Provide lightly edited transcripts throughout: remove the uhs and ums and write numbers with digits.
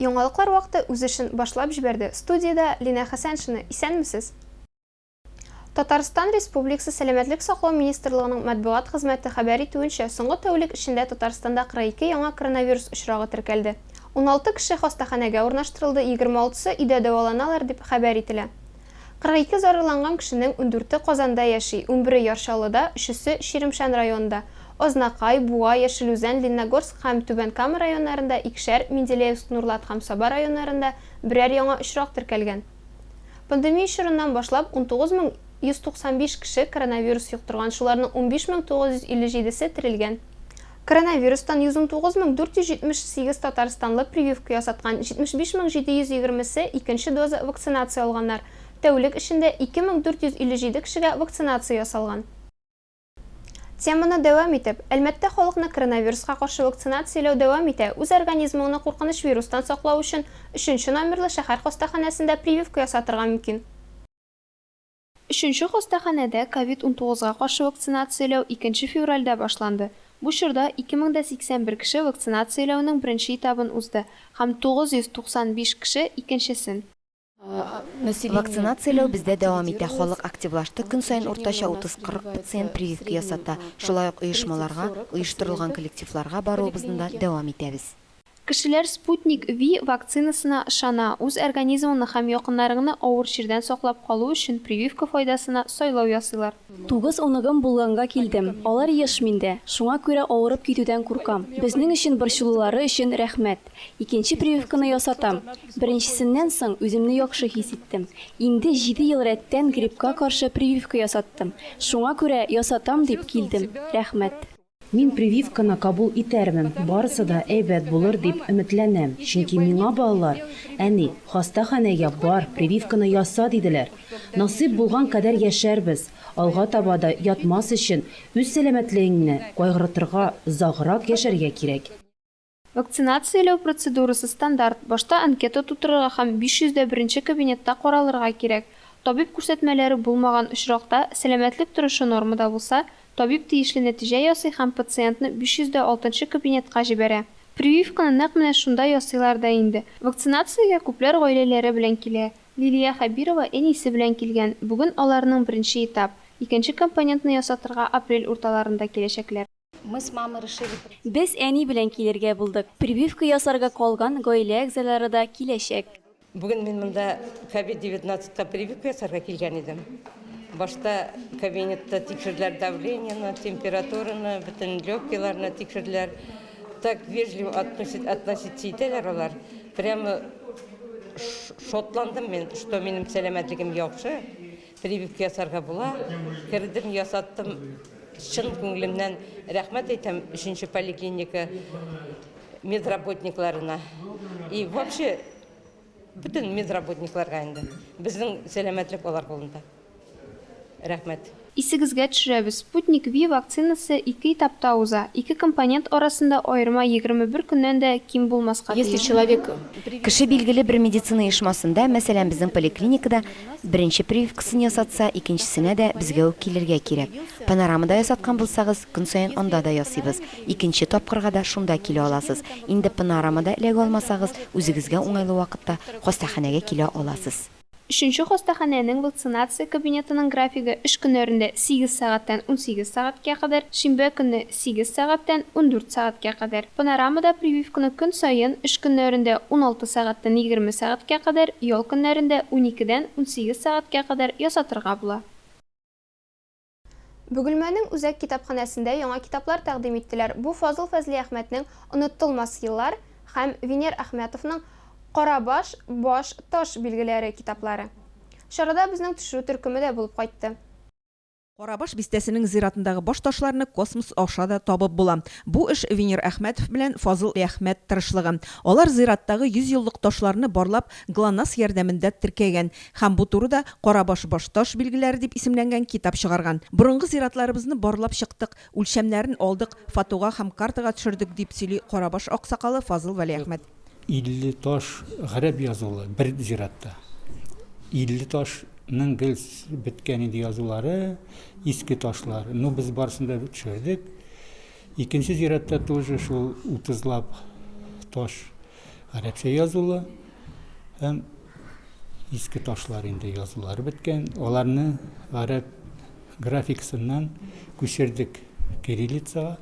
Яңалыклар вакыты үз эшен башлап җибәрде. Студиядә Линә Хәсәншина. Исәнмесез! Татарстан Республикасы Сәламәтлек саклау министрлыгының матбугат хезмәте хәбәр итүенчә, соңгы тәүлек эчендә Татарстанда 42 яңа коронавирус очрагы теркәлде. 16 кеше хастаханәгә урнаштырылды, 26 сы өйдә дәваланалар дип хәбәр ителә. 42 зарарланган кешенең ундүрте Казанда яши, унбере Яр Чаллыда, өчесе, Чиремшән районында. Азнакай, Буа, Яшел Үзән, Лениногорск һәм Түбән Кама районнарында икешәр, Менделеевск, Нурлат һәм Саба районнарында берәр яңа очрак теркәлгән. Пандемия чорыннан башлап 19195 кеше коронавирус йоктырган, шуларның 15957 се терелгән. Коронавирустан 119 478 татарстанлы прививка ясаткан, 75 720 се икенче доза вакцинация алганнар. Тәүлек эчендә 2457 кешегә вакцинация ясалган. Теманы дәвам итеп, Әлмәттә халыкны коронавируска каршы вакцинацияләү дәвам итә, үз организмыңны куркыныч вирустан саклау өчен өченче номерлы шәһәр хастаханәсендә прививка ясатырга мөмкин. Өченче хастаханәдә ковид 19 га каршы вакцинацияләү икенче февральдә башланды. Бу чорда 2081 кеше вакцинацияләүнең беренче этабын узды һәм 995 кеше, икенчесен. Вакцинацияләү бездә дәвам итә, халык активлашты, көн саен уртача 30-40 пациент прививка ясата. Шулай ук оешмаларга, оештырылган коллективларга баруыбызны да дәвам итәбез. Кешеләр Спутник Ви вакцинасына ышана, үз организмыңны һәм якыннарыңны авыр чирдән саклап калу өчен прививка файдасына сайлау ясыйлар. Тугыз оныгым булганга килдем. Алар еш миндә, шуңа күрә авырып китүдән куркам. Безнең өчен борчылулары өчен рәхмәт. Икенче прививканы ясатам. Беренчесеннән соң үземне яхшы хис иттем. Инде җиде ел рәттән гриппка каршы прививка ясаттым. Шуңа күрә ясатам дип килдем. Рәхмәт. Мин прививканы кабул итәрмен, барысы да әйбәт булыр дип өметләнәм, чөнки миңа балалар, Әни, хастаханәгә бар, прививканы яса, диделәр. Насыйп булган кадәр яшәрбез, алга таба да ятмас өчен үз сәламәтлегеңне кайгыртырга, озаграк яшәргә кирәк. Вакцинацияләү процедурасы стандарт, башта анкета тутырырга һәм 500 дә беренче кабинетта каралырга кирәк. Табиб күрсәтмәләре булмаган очракта, сәламәтлек торышы нормада булса, табиб тиешле нәтиҗә ясый һәм пациентны 500 дә алтынчы кабинетка җибәрә. Прививканы нәкъ менә шунда ясыйлар да инде. Вакцинациягә күпләр гаиләләре белән килә. Лилия Хәбирова әнисе белән килгән, бүген аларның беренче этап, икенче компонентны ясатырга апрель урталарында киләчәкләр. Без әни белән килергә булдык. Прививка ясарга калган гаилә әгъзалары да киләчәк. Бүген мин монда ковид девятнадцатька прививка ясарга килгән идем. Башта кабинетта тикшерделәр давлениене, температураны, бөтен легкийларны тикшерделәр. Так вежливо относиться итәләр алар. Прямо шатландым мин, что минем сәламәтлегем яхшы. Прививка ясарга була. Кердем, ясаттым. Чын күңелемнән рәхмәт әйтәм өченче поликлиника медработникларына. И вообще бөтен медработникларга инде. Безнең сәламәтлек алар кулында. Рәхмәт. Исегезгә төшерәбез, Спутник Ви вакцинасы ике этапта уза, ике компонент арасында аерма 21 көннән дә ким булмаска Если тиеш. человек Кеше билгеле бер медицина оешмасында, мәсәлән, безнең поликлиникада, беренче прививкасын ясатса, икенчесенә дә безгә үк килергә кирәк. Панорамада ясаткан булсагыз, көн саен анда да ясыйбыз. Икенче тапкырга да шунда килә аласыз. Инде панорамада эләгә алмасагыз, үзегезгә уңайлы вакытта хастаханәгә килә аласыз. Өченче хастаханәнең вакцинация кабинетының графигы эш көннәрендә сигез сәгатьтән 18 сәгатькә кадәр, шимбә көнне сигез сәгатьтән 14 сәгатькә кадәр. Панорамада прививканы көн саен, эш көннәрендә 16 сәгатьтән 20 сәгатькә кадәр, ял көннәрендә уникедән 18 сәгатькә кадәр ясатырга була. Бөгелмәнең үзәк китапханәсендә яңа китаплар тәкъдим иттеләр. Бу Фазыл Фәзлиәхмәтнең Онытылмас еллар һәм Венер Әхмәтовның Карабаш, баш, таш билгеләре китаплары. Чарада безнең төшерү төркеме дә булып кайтты. Карабаш бистәсенең зиратындагы баш ташларны космос аша да табып була. Бу эш Венер Әхмәтов белән Фазыл Әхмәт тырышлыгы. Алар зираттагы 100 еллык ташларны барлап Глонасс ярдәмендә теркәгән. Һәм бу турыда Карабаш баш-таш билгеләре дип исемләнгән китап чыгарган. Борынгы зиратларыбызны барлап чыктык, үлчәмнәрен алдык, фотога һәм картага төшердек, дип сөйли Карабаш аксакалы Фазыл Вәлиәхмәт. 50 таш гарәп язулы бер зиратта. 50 ташның гел беткән инде язулары, иске ташлар. Ну, без барысын да төшердек. Икенче зиратта тоже шул утызлап таш. гарәпчә язулы һәм иске ташлар инде язулары беткән. Аларны гарәп графикасыннан күчердек кириллицага.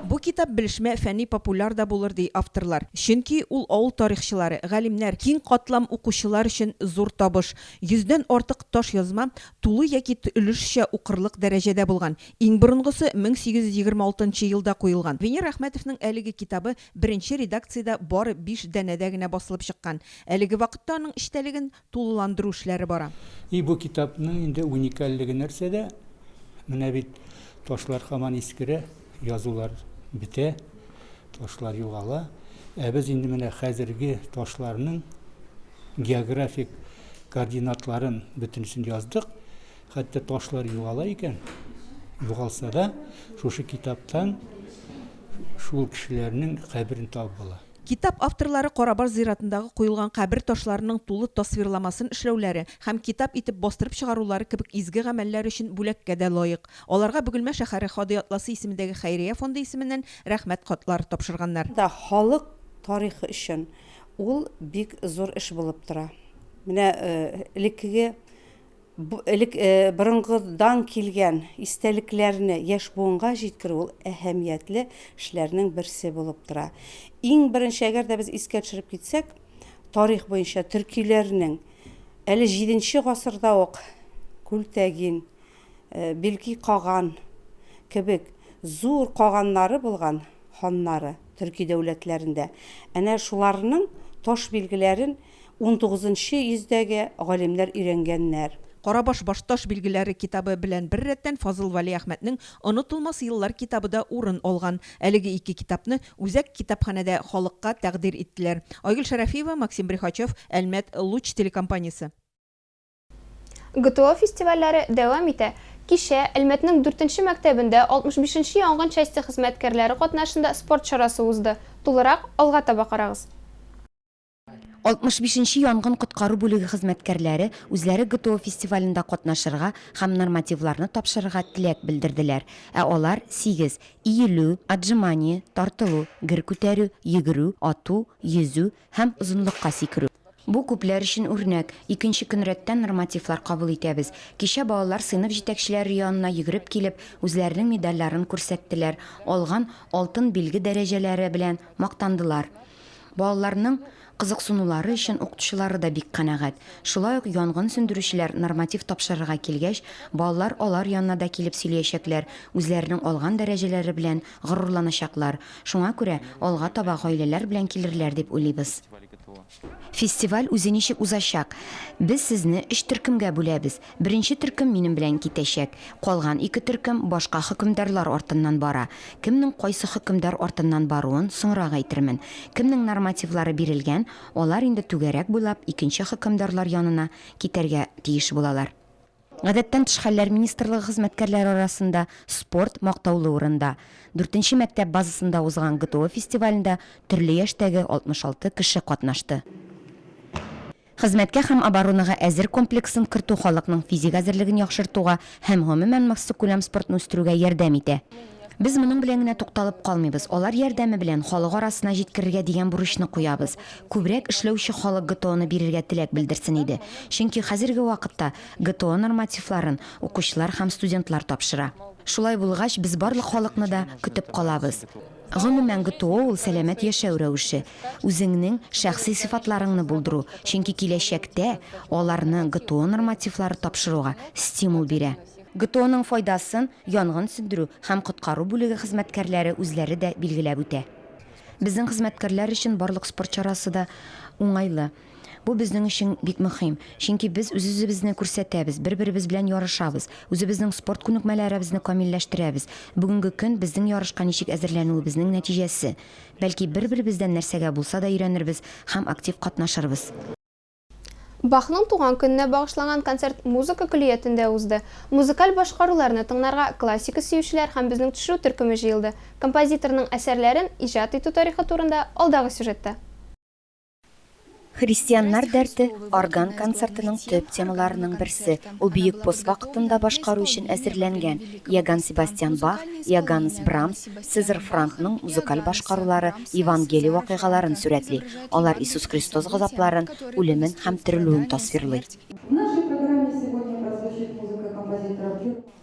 Бу китап белешмә фәнни-популяр да булыр, ди авторлар. Чөнки ул авыл тарихчылары, галимнәр, киң катлам укучылар өчен зур табыш. Йөздән артык ташъязма тулы яки өлешчә укырлык дәрәҗәдә булган. Иң борынгысы 1826 нчы елда куелган. Венер Әхмәтовның әлеге китабы беренче редакциядә бары биш данәдә генә басылып чыккан. Әлеге вакытта аның эчтәлеген тулыландыру эшләре бара. И бу китапның инде уникальлеге нәрсәдә? Менә бит ташлар һаман искерә, язулар бетә, ташлар югала. Ә без инде менә хәзерге ташларның географик координатларын бөтенесен яздык. Хәтта ташлар югала икән, югалса да, шушы китаптан шул кешеләрнең каберен табып була. Китап авторлары Карабаш зиратындагы коелган кабер ташларының тулы тасвирламасын эшләүләре һәм китап итеп бастырып чыгарулары кебек изге гамәлләре өчен бүләккә дә лаек. Аларга Бөгелмә шәһәре Һади Атласы исемендәге хәйрия фонды исеменнән Рәхмәт хатлар тапшырганнар. Да халык тарихы өчен ул бик зур эш булып тора. Менә элеккеге Элек борынгыдан килгән истәлекләрне яшь буынга җиткерү ул әһәмиятле эшләрнең берсе булып тора. Иң беренче, әгәр дә без искә төшереп китсәк, тарих буенча төркиләрнең әле җиденче гасырда ук Күлтәгин, Билки каган кебек зур каганнары булган, ханнары төрки дәүләтләрендә. Әнә шуларның таш билгеләрен Унтугызынчы йөздәге галимнәр өйрәнгәннәр. Карабаш башташ билгеләре китабы белән беррәттән Фазыл Вәлиәхмәтнең Онытылмас еллар китабы да урын алган. Әлеге ике китапны Үзәк китапханәдә халыкка тәкъдир иттеләр. Айгөл Шәрәфиева, Максим Брихачев, Әлмәт, Луч телекомпаниясе. ГТО фестивальләре дәвам итә. Кичә Әлмәтнең дүртенче мәктәбендә 65 нче янгын часте хезмәткәрләре катнашында спорт чарасы узды. Тулырак алга таба карагыз. 65 нче янгын-коткару бүлеге хезмәткәрләре үзләре ГТО фестивалендә катнашырга һәм нормативларны тапшырырга теләк белдерделәр, ә алар, сигез, иелү, отжимание, тартылу, гер күтәрү, йөгерү, ату, йөзү һәм озынлыкка сикерү. Бу күпләр өчен үрнәк. Икенче көн рәттән нормативлар кабул итәбез. Кичә балалар сыйныф җитәкчеләре янына йөгереп килеп, үзләренең медальләрен күрсәттеләр, алган Алтын билге дәрәҗәләре белән мактандылар. Балаларның кызыксынулары өчен укытучылары да бик канәгать. Шулай ук янгын сүндерүчеләр норматив тапшырырга килгәч, балалар алар янына да килеп сөйләячәкләр, үзләренең алган дәрәҗәләре белән горурланачаклар. Шуңа күрә алга таба гаиләләр белән килерләр дип уйлыйбыз. Фестиваль үзе ничек узачак? Без сезне өч төркемгә бүләбез. Беренче төркем минем белән китәчәк. Калган ике төркем башка хөкемдарлар артыннан бара. Кемнең кайсы хөкемдар артыннан баруын соңрак әйтермен. Кемнең нормативлары бирелгән, алар инде түгәрәк буйлап икенче хөкемдарлар янына китәргә тиеш булалар. Гадәттән тыш хәлләр министрлыгы хезмәткәрләре арасында спорт мактаулы урында. Дүртенче мәктәп базасында узган ГТО фестивалендә төрле яшьтәге 66 кеше катнашты. Хезмәткә һәм оборонага әзер комплексын кертү халыкның физик әзерлеген яхшыртуга һәм гомумән массакүләм спортны үстерүгә ярдәм итә. Без моның белән генә тукталып калмыйбыз, алар ярдәме белән халык арасына җиткерергә дигән бурычны куябыз. Күбрәк эшләүче халык ГТОны бирергә теләк белдерсен иде. Чөнки хәзерге вакытта ГТО нормативларын укучылар һәм студентлар тапшыра. Шулай булгач, без барлык халыкны да көтеп калабыз. Гомумән, ГТО ул сәламәт яшәү рәвеше, үзеңнең шәхси сыйфатларыңны булдыру, чөнки киләчәктә аларны ГТО нормативлары тапшыруга стимул бирә. ГТОның файдасын янгын сүндерү һәм коткару бүлеге хезмәткәрләре үзләре дә билгеләп үтә. Безнең хезмәткәрләр өчен барлык спорт чарасы да уңайлы. Бу безнең өчен бик мөһим, чөнки без үз-үзебезне күрсәтәбез, бер-беребез белән ярышабыз, үзебезнең спорт күнекмәләребезне камилләштерәбез. Бүгенге көн, безнең ярышка ничек әзерләнүебезнең нәтиҗәсе. Бәлки, бер-беребездән нәрсәгә булса да өйрәнербез һәм актив катнашырбыз. Бахның туган көненә багышланган концерт музыка көллиятендә узды. Музыкаль башкаруларны тыңнарга классика сөючеләр һәм безнең төшерү төркеме җыелды. Композиторның әсәрләрен иҗат итү тарихы турында алдагы сюжетта. Христианнар дәрте, орган концертының төп темаларының берсе, ул Бөек пост вакытында башкару өчен әзерләнгән. Иоганн Себастьян Бах, Иоганнес Брамс, Цезарь Франкның музыкаль башкарулары Евангелие вакыйгаларын сурәтли, алар Иисус Христос газапларын, үлемен һәм терелүен тасвирлый.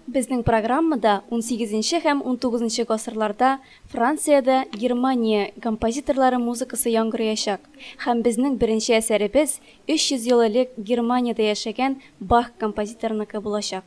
Безнең программада унсигезенче һәм унтугызынчы гасырларда Франциядә Германия композиторлары музыкасы яңгыраячак. Һәм безнең беренче әсәребез 300 ел элек Германиядә яшәгән Бах композиторыныкы булачак.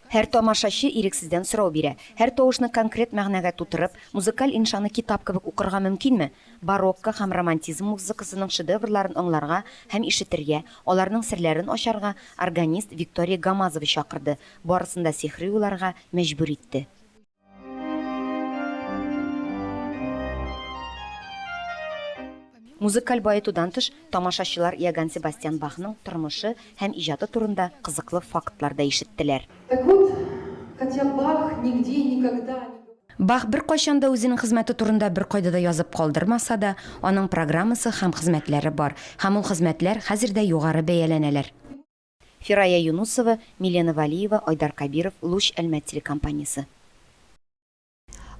Һәр тамашачы ирексездән сорау бирә, һәр тавышны конкрет мәгънәгә тутырып, музыкаль иншаны китап кебек укырга мөмкинме? Барокко һәм романтизм музыкасының шедеврларын аңларга һәм ишетергә, аларның серләрен ачарга органист Виктория Гамазова чакырды, барысын да сихри уйларга мәҗбүр итте. Музыкаль баетудан тыш, тамашачылар Иоганн Себастьян Бахның тормышы һәм иҗаты турында кызыклы фактлар да ишеттеләр. Так вот, хотя Бах нигде и никогда не. Бах беркайчан да үзенең хезмәте турында беркайда да язып калдырмаса да, аның программасы һәм хезмәтләре бар, һәм ул хезмәтләр хәзер дә югары бәяләнәләр. Фирая Юнусова, Милена Вәлиева, Айдар Кабиров, Луч Әлмәт телекомпаниясе.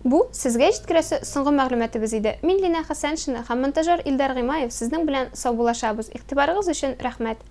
Бу, сезгә җиткерәсе соңгы мәгълүматыбыз иде. Мин Линә Хәсәншина һәм монтажер Илдар Гыймаев сезнең белән саубуллашабыз. Игътибарыгыз өчен рәхмәт.